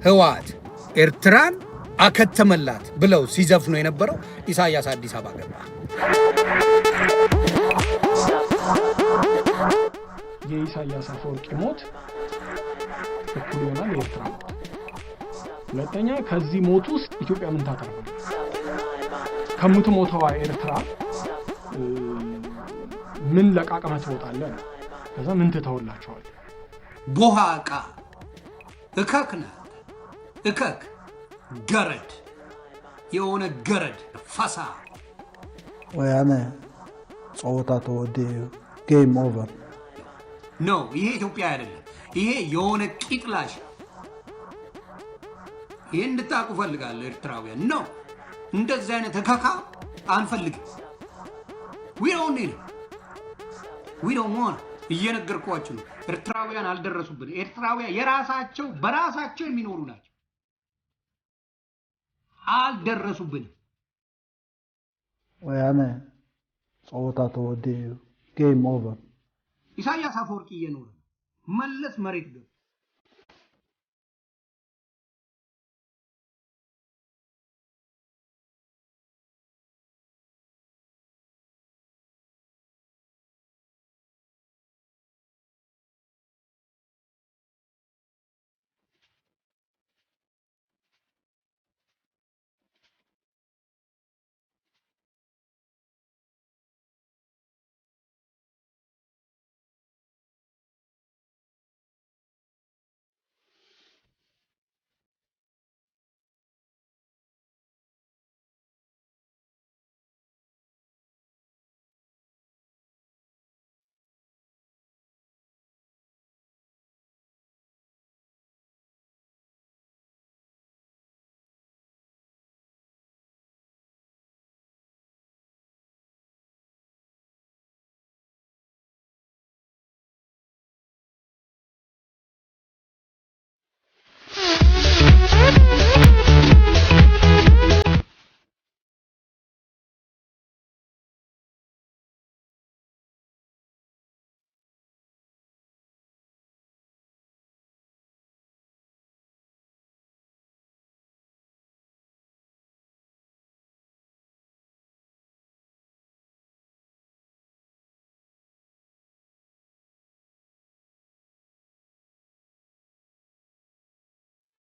ህወሓት ኤርትራን አከተመላት ብለው ሲዘፍኑ የነበረው ኢሳያስ አዲስ አበባ ገባ። የኢሳያስ አፈወርቂ ሞት እኩል ይሆናል የኤርትራ ሞት። ሁለተኛ፣ ከዚህ ሞት ውስጥ ኢትዮጵያ ምን ታተርፋለች? ከምትሞተዋ ኤርትራ ምን ለቃቅመህ ትወጣለህ ነው። ከዛ ምን ትተውላቸዋል? ቦሃቃ እከክ ነህ፣ እከክ ገረድ፣ የሆነ ገረድ ፈሳ። ወያነ ፀወታ ተወዲኡ እዩ፣ game over። ነው። ይሄ ኢትዮጵያ አይደለም። ይሄ የሆነ ቂጥላሽ። ይሄ እንድታውቁ እፈልጋለሁ። ኤርትራውያን ነው። እንደዚህ አይነት እከካ አንፈልግም። We don't need, we don't want። እየነገርኳችሁ ነው። ኤርትራውያን አልደረሱብን። ኤርትራውያን የራሳቸው በራሳቸው የሚኖሩ ናቸው። አልደረሱብንም። ወያነ ፀወታ ተወዲኡ እዩ፣ game over። ኢሳያስ አፈወርቂ እየኖረ ነው። መለስ መሬት ገባ።